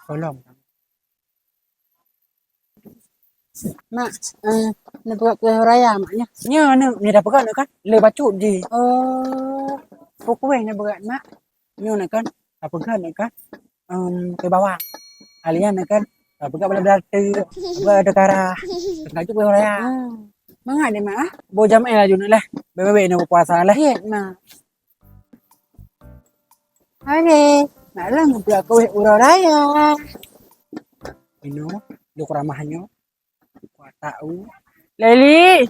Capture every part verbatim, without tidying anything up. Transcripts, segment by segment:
Tolong. Mak, eh, neupeugöt kueh raya, Mak, nyoe? Nyoe, nyoe, nyoe tapeugöt nyoe kan? Le bacut jih. Oh, peue kueh neupeugöt, Mak? Nyoe nyoe kan? Tapeugöt nyoe kan? Em, kueh bawang. Alian nyoe kan? Tapeugöt bala-bala teuk, bala teuk karah. Tapeugöt kueh raya. Hmm. Mangat deh, Mak, ah? Boh jam eh laju nyoe leh. Bèk-bèk nyoe puasa leh. Jeuet, Mak. Hai, nak lôn peugöt kueh uroe raya. Inoe, duek ramah nyoe. Kuat tahu. Leli.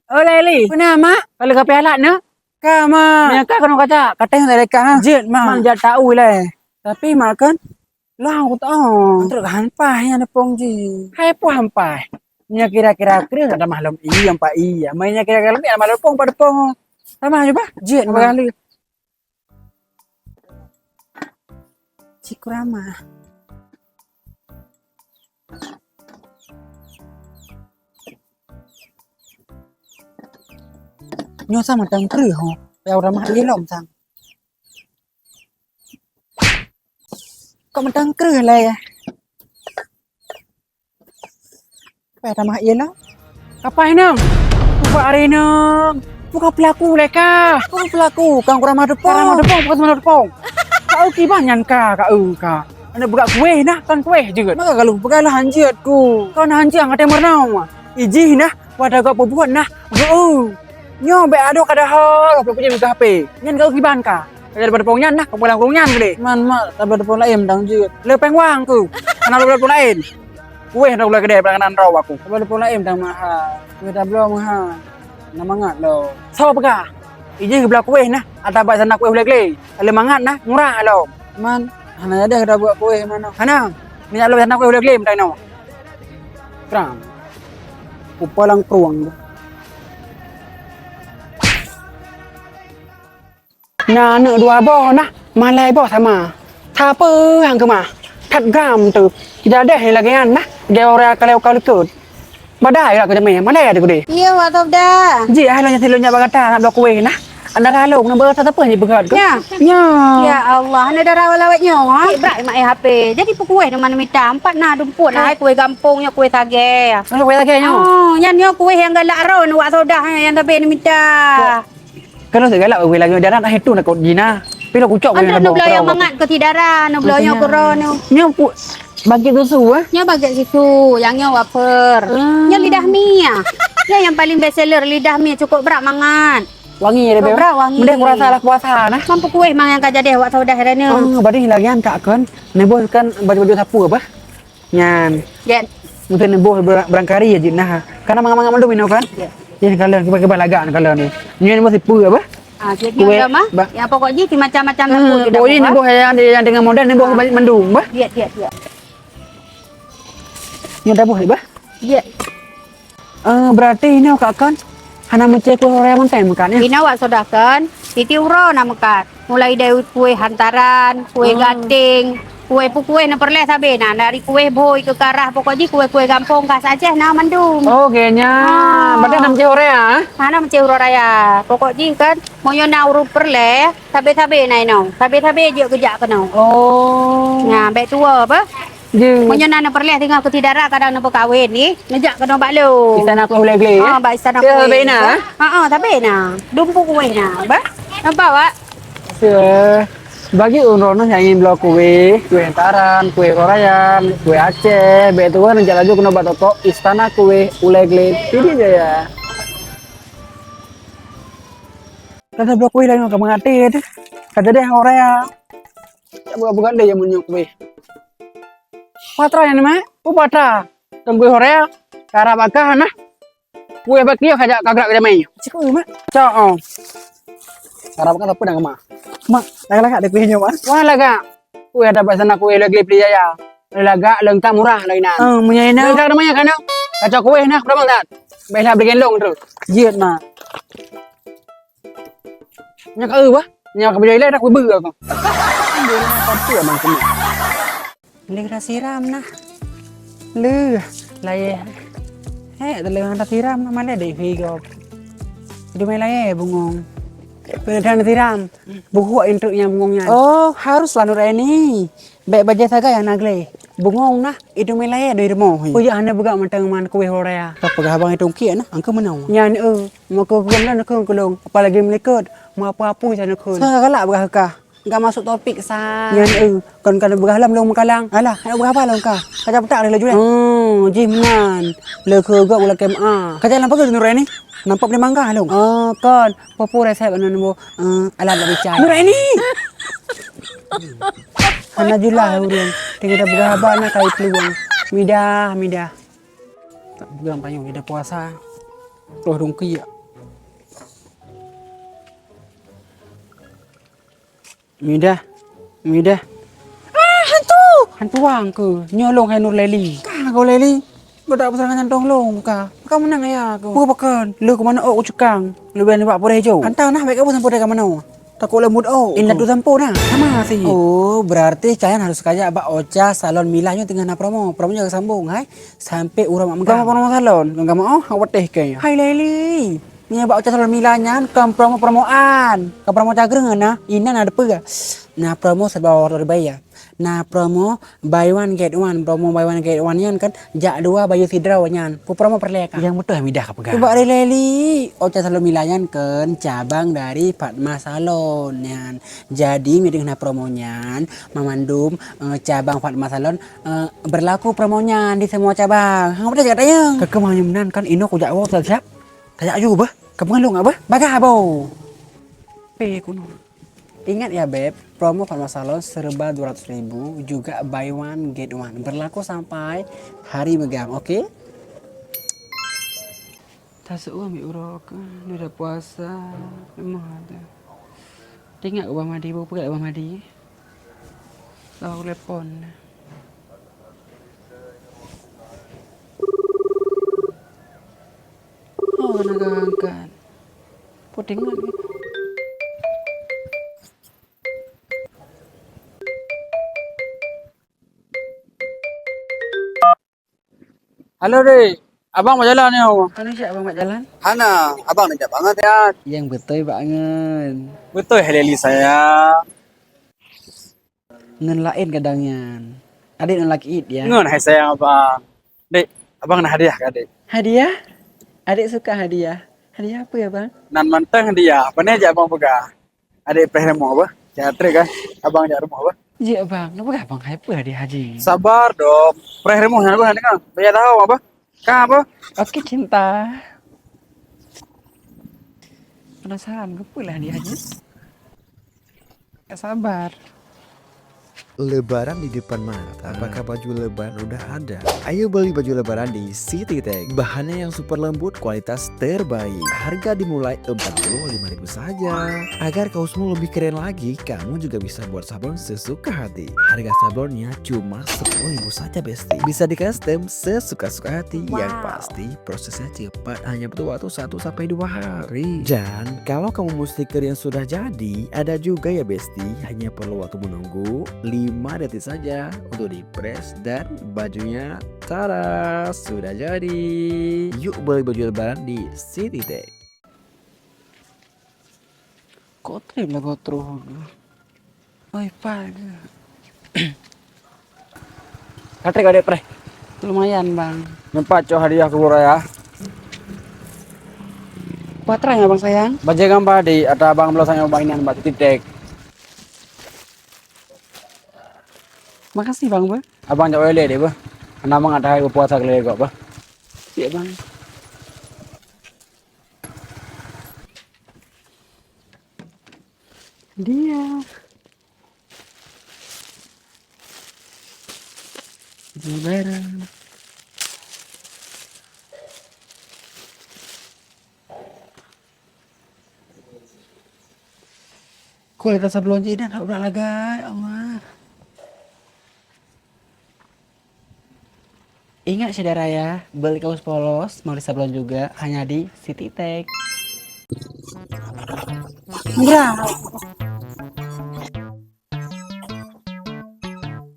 Oh, Leli. Peue na, Mak? Ka lheueh ka pialat nyoe? Ka, Mak. Meunyo ka keunoe kaca, ka teuh dari ka, ha? Jeuet, Mak. Mak jak tahu ilèe. Tapi, Mak, kan Lah, aku tahu. Trok hampah nyan deupông jih. Hai, peue hampah? Nyoe kira-kira kreueh ka tamah lom ie, ampat ie. Meunyo kira-kira lom ie, tamah lom deupông, pat deupông. Tamah je bah. Jeuet, Abang Mah. Ahli. Cik Rama. Nyoe sang mantong kreueh ho. Payah udah mah ie lom sang. Kok mantong kreueh lé ya? Payah tamah ie lah. Kapai nang? Ubak hari nang. Bukan pelaku lé ka. Bukan pelaku, kang kurang mah deupông. Kurang mah deupông, bukan semana deupông. Kau kiban nyan ka, kau ka. Aneuk peugah kueh nah, kan kueh jeuet. Maka kalau peugah lah hanjeuet ku. Kau nah hanjeuet angkat yang mernau. Ijih nah, pada gak peubuet nah. Geu. Nyoe bèk adoh kada ha, gak pelaku jeuet buka H P. Nyan gak kiban ka. Ka daripada pong nyan nah, ka pulang pong nyan keudeh. Man, mak, tabla deupông laén dang jeuet. Le péng wang ku. Hana tabla deupông laén. Kueh dah gulai keudeh, beulangan droe aku. Tabla deupông laén dang mahal. Kueh tabloe mahal. Na mangat lom. Soe peugah? Ijih geubloe kueh nah, ata bak sana kueh ulèe glé. Le mangat nah, murah lom. Man, hana jadi tabloe kueh manoe. Hana. Minyak lom sana kueh ulèe glé meutai noe. Trang. Kupalang prueng. Na aneuk dua boh nah, malèe boh sama. Sapeue nyang keumah? That gram teuh. Jadeh lagèe nyan nah, jai ora kaleu kau likot. Badai lah keu jamé, malèe teuh keudeh. Iya, Wak Sobda. Ji, ah, lôn nyan silôn nyak bak gata, nak bloe kueh nah. Anda lalu, nak beurasa sapeue nyan peugöt keu? Nya. Nya. Ya Allah, hana dara lawét nyoe, ha? Cik brat mak eh H P. Jadi peue kueh nyoe mita? Empat na dumput nah, kueh gampông nyoe, kueh sagè. Oh, kueh sagè nyoe. Oh, nyan nyoe kueh nyang galak ron, Wak Sobda, nyang sabe mita. Kok Keunoe sigalak wéh lagèe dara na hitu na kot jina. Pih lôn kucok. An nyoe nubloe nyang mangat keu si dara, nubloe nyoe keu droeneuh. Nyoe pu-, bagét susu, eh? Nyoe bagét susu, nyang nyoe wafer. Ah. Nyoe lidah mi, ah. Nyoe nyang paling best seller, lidah mi, cukôp brat mangat. Wangi ya, Beb? Cukôp brat wangi. Mendeh kurasa lah puasa nah. Mampu kueh mang nyang ka jadeh wak saudah rena. Oh, badih lagi an kak kon. Neuboh kan baju-baju sapu apa? Nyan. Jeuet. Mungkin boh ber-, barangkari ya jeuet nah. Karena mangat-mangat mandum inoe kan? Ya. Jadi kalau kiban-kiban lagak kalau ni. Nyan mesti pu apa? Ah, jeuet nyoe kueh, dah, mah. Bah. Ya, pokok jih macam-macam. Hmm, dapur, pokok jih dapur, ni bah. Boh yang, yang dengan modal ni boh. Ah. Banyak mandum, bah. Ya, ya, ya. Nyoe dah boh, bah? Ya. Eh, berarti inoe kak kan hana meucé kueh raya mantong meukat, ya? Inoe wak sodah kan, titi uroe na meukat. Mulai dari kueh hantaran, kueh gating, kueh pu kueh na peureulèe sabe na, dari kueh bhôi keu karah, pokok jih kueh-kueh gampông khas Aceh na mandum. Oh, kayaknya. Ah. Berarti hana meucé uroe raya, eh? Hana meucé uroe raya. Pokok jih kan, meunyoe na ureueng peureulèe, sabe-sabe na inoe. Sabe-sabe jeuet geujak keunoe. Oh. Nah, bèk tuwoe apa? Jeuet. Meunyoe na neupeureulèe singoh keu si dara kadang neupeukawen ni, neujak keunoe bak lôn. Istana kueh ulèe glé, ya? Ha, bak istana kueh. Sabe na? Ha, ha, sabe na. Dumpu kueh na, bah. Nampak, Wak? Ya. Bagi ureueng nyang ingin bloe kueh, kueh hantaran, kueh uroe raya, kueh Aceh, bèk tuwoe neujak laju keunoe bak toko Istana Kueh Ulèe Glé, Pidie Jaya. Ka bloe kueh laén ka meungaté teuh. Ka jadeh uroe raya. Bukan-bukan deh yang menyuk kueh. Patra nyan, Mak? Oh, patra. Tong kueh uroe raya. Karab akah nah. Kueh bak kios aja kagrak ke jamai. Cik, oh, Mak. Cok, oh. Karab akah apa nama? Mak, lagak-lagak deh kueh nyoe, Mak. Wah, lagak. Kueh ada bahasa nak kueh lagi beli jaya. Lagak lengkap murah lagi nah. Oh, meunyo na. Lengkap namanya kan? Kacau kueh nah, berapa tak? Baiklah beli gendong terus. Jeuet, Mak. Nyan ka eu bah. Nyan ka bejai lé dah kubeue aku. Lé ka siram nah. Lé, layeh. Hek, lé ka siram nah, malèe deh hi gob. Jadi mai layeh bungong. Peue dan siram. Buhok intuk nyang bungong nyan. Oh, haruslah Nur Aini. Bèk bajèe sagai nyang na glé. Bungong nah, idong meulayeue di rumoh. Peue jak hana peugah mantong man kueh ho raya. Ka peugah abang idong kiek nah, angkeu meunoe. Nyan eu, maka kugon lôn keu kulong, apalagi meulikot, mau apa-apa sana keu. Sa galak peugah kah. Enggak masuk topik sa. Nyan eu, kon ka peugah lom lôn meukalang. Alah, hana peugah apa lôn kah. Ka jak peutak laju eh. Oh, jih meunan. Le keu gok ulak M A. Ka jak lam pageue Nuraini. Nampak di mangga lôn. Oh, kon. Peue-peue resep anu nembô, eh, alat bak bicai. Nuraini! Hana jeulaih ureueng. Tinggai tapeugah haba na kali peuluwang. Midah, midah. Tak peugah payong, midah puasa. Roh dongki ya. Midah, midah. Ah, hantu! Hantu wang ke? Nyolong hai Nur Leli. Ka kau Leli. Kau tak pasal ngan tong long ka. Kau menang ya aku. Bukan, bukan. Lu ke mana oh cekang. Lu berani bak pureh jo. Antau nah baik kamu sampai dari mana? Takut lembut oh. Indah tu sampo nah. Sama sih. Oh, berarti kalian harus kaya bak Ocha salon Mila nyo tengah na promo. Promo jaga sambung hai. Sampai urang mak megang. Promo, promo salon. Enggak mau oh, awak teh kayaknya. Hai Leli. Nyan bak Ocha salon Mila nyan kon promo-promoan, kon promo cagreung na. Inan ada peue? Na promo serba luar biasa. Na promo buy one get one, promo buy one get one nyan kan jak dua bayeue sidroe nyan. Peue promo peureulèe ka? Nyang beutôi midah ka peugah. Ubak Leli, Ocha salon Mila nyan kan cabang dari Fatma Salon nyan. Jadi meunyo na promo nyan, mamandum, eh, cabang Fatma Salon, eh, berlaku promo nyan di semua cabang. Hang beutôi cakap tayang. Keukeumah nyoe meunan kan inoe kujak woe siap-siap. Tajak aju beuh, ka peungalong beuh, bagah boh. Pé keunoe. Ingat ya Beb, promo Fatma Salon serba dua ratus ribu, juga buy one get one, berlaku sampai hari megang, oke? Taseu'oh ambil uroe keuh, udah puasa, lemah dah. Teuingat ubah mandi, beu peugah ubah mandi. Lawa telepon. Oh, kena angkat. Puting lagi. Halo, Dek. Abang bak jalan ni. Hana siap abang bak jalan? Hana, abang ni jak bangat ya. Yang betul banget. Betul, Heleli sayang. Ngon laén kadang nyan. Adék ngon laki it ya. Ngon hai sayang abang. Dek, abang na hadiah ka, Dek? Hadiah? Adék suka hadiah. Hadiah apa ya, Bang? Nan mantong hadiah. Pane jak abang peugah? Adék preh rumoh apa? Jak trek kan? Abang jak rumoh apa? Jik, Bang. Napa abang hai apa hadiah haji? Sabar dong. Preh rumoh nyan apa? Dengar. Bayar tahu apa? Ka apa? Oke, cinta. Penasaran, apa lah hadiah haji? Tak sabar. Lebaran di depan mata. Apakah baju lebaran udah ada? Ayo beli baju lebaran di City Tech. Bahannya yang super lembut, kualitas terbaik. Harga dimulai empat puluh lima ribu saja. Agar kaosmu lebih keren lagi, kamu juga bisa buat sablon sesuka hati. Harga sablonnya cuma sepuluh ribu saja, Besti. Bisa di-custom sesuka-suka hati. Yang pasti, prosesnya cepat, hanya butuh waktu satu sampai dua hari. Dan kalau kamu mau stiker yang sudah jadi, ada juga ya Besti, hanya perlu waktu menunggu lima detik saja untuk di-press dan bajunya, tada, sudah jadi. Yuk beli baju lebaran di City Tech. Kok trip lah kau terus? Oi, Pak. Katrek adék preh. Lumayan, Bang. Nyoe pat cok hadiah keu raya. Kuat terang ya, Bang sayang. Bajé gambar di ata abang belah sangat bang inan bak titik. Makasih, Bang, beuh. Abang jak wele deh, beuh. Anak mangat hai berpuasa kali gok, beuh. Siap, Bang. Dia. Lebaran. Kualitas sablon je dah nak udah lagai, Allah. Ingat syedara ya, beli kaos polos, mau di sablon juga, hanya di City Tech. Murah.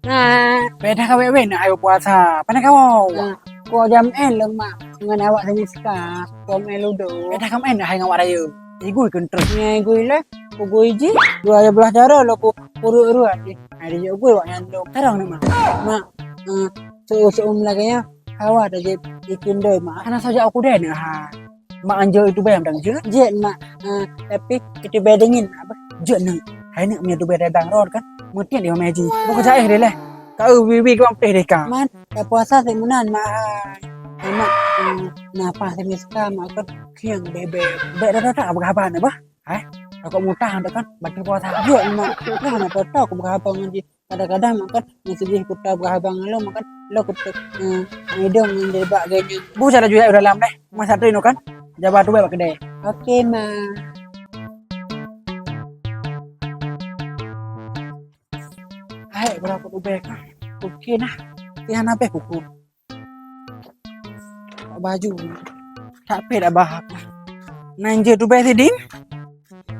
Nah, beda kawé wé nak ayo puasa. Pandai kau. Nah, kau jam en leng mak dengan awak sini seka. Kau main ludo. Beda kau main dah dengan awak raya. Igui kentut. Ngai igui le, kau gui ji. Dua belah cara lo kau urut-urut. Ada juga gui wak nyandung. Tarang ni mak. Mak. eh, seuuem-seuuem lagèe nyan, hawa tajép ikindoi, Mak. Hana soe jak u keudè nyoe, hai. Mak, anjô itu bayang dang jeuet? Jeuet, Mak. Eh, tapi itu bayang dingin, apa? Jeuet, Neuk. Hai, Neuk, meunyoe itu bayang datang rot kan, meutiet di Mama Haji. Buka jahé deh leh. Ka eu wiwi geuwang teh deh ka. Man, ka puasa si meunan, Mak, hai. Hai, Mak, eh, nafah si miska, Mak, kan khieng bèk, bèk, bèk dah datang apa khabar ni, bah? Hai, aku mutah dah kan, baca puasa. Jeuet, Mak. Lah, nak foto aku berapa ngaji. Kadang-kadang makan nasi jih kuta berhabang lalu makan lo kuta, eh, hidung menjadi bak ganya. Bu cara jual dalam deh. Masa tu kan. Jabat tu bak kedai. Oke, Ma. Hai, berapa tu bek? Oke nah. Tihan habis buku. Baju. Tak payah dah bahak. Nan je tu bek sidin.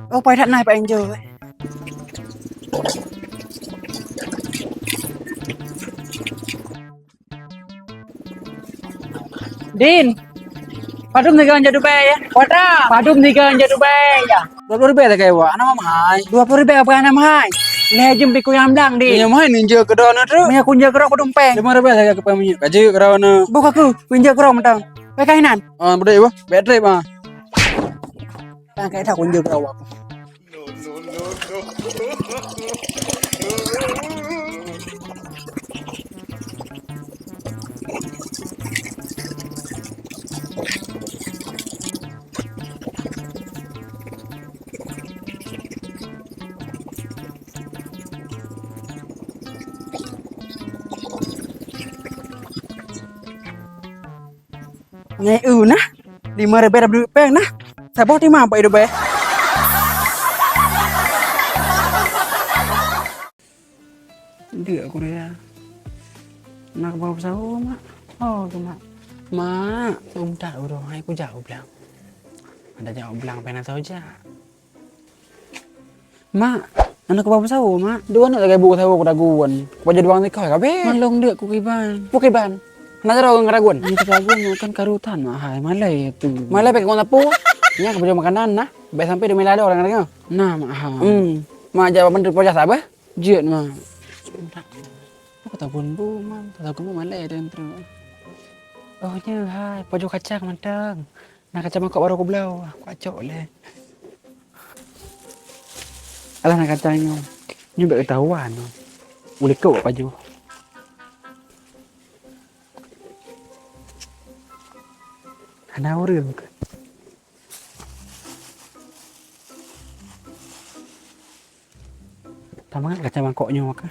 Oh, pai that na Pak Enjoy. Din. Padum tiga anja Dubai ya. Kota. Padum tiga anja Dubai ya. Dua puluh ribu sagai wak, anak mamai. Dua puluh ribu apa anak mamai? Leh jem piku yang blang, Din. Yang mahai ninja kedua na tu. Punya kunja kerok padum peng. Lima ribu sagai ke pamanyu. Kaji kerana. Buka ku, kunja kerok mentang. Pakai nan. Ah, boleh ya. Baik trip ah. Pakai tak kunja kerok. Ngai eu nah, lima ribèe dah beuduek péng nah. Saboh tima bak idup eh. Deuk aku raya. Nak bau sawo, Mak. Oh, tu, Mak. Mak, seuntak uroe hai kujak u blang. Ada jak u blang pena saja. Mak, aneuk keuba peusawo, Mak? Dua aneuk lagèe bu sawo keudaguan. Baju duang sikoi kabeh. Malong deuk kukiban. Kukiban. Hana jaroe ngon ragun. Ngon ragun kan karutan, Mak, hai. Malèe tu. Malèe pakai ngon sapu. Nya keubaju makanan nah. Bèk sampai dimila ada orang dengar. Nah, Mak, hai. Hmm. Mak, jak menteri pojah sabe? Jeuet, Mak. Apa kata bun bu, Mak? Kata bun bu malèe tu. Oh, nya, hai. Pojah kacang manteng. Nah, kacang mangkok baru kubloe, aku acok lé. Alah, nah kacang nyoe. Nyoe bèk ketahuan. Ulèe kok bak pajoh. Hana ureueng. Tamangat kacang mangkok nyoe maka.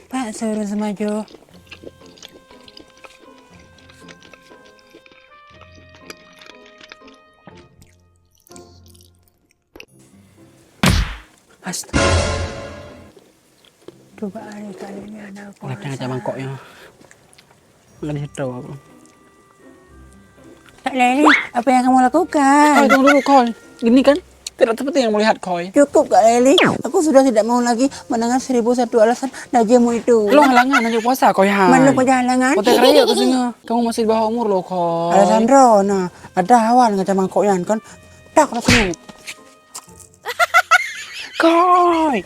Pak, suruh seumajoh. Astaga. Coba ai kali ni ada aku. Kenapa rasa. Ngajak mangkok ya? Nggak disitu aku. Kak Leli, apa yang kamu lakukan? Ah, tunggu dulu, Koi. Gini kan? Tidak seperti yang melihat, Koi. Cukup, Kak Leli. Aku sudah tidak mau lagi mendengar seribu satu alasan najimu itu. Lo halangan, najak puasa, Koi, hai. Mana punya halangan? Kota keraya ke sini. Kamu masih di bawah umur lo, Koi. Alessandro, nah, ada awal ngajak mangkok yan, kan? Tak, tak, tak. Koi!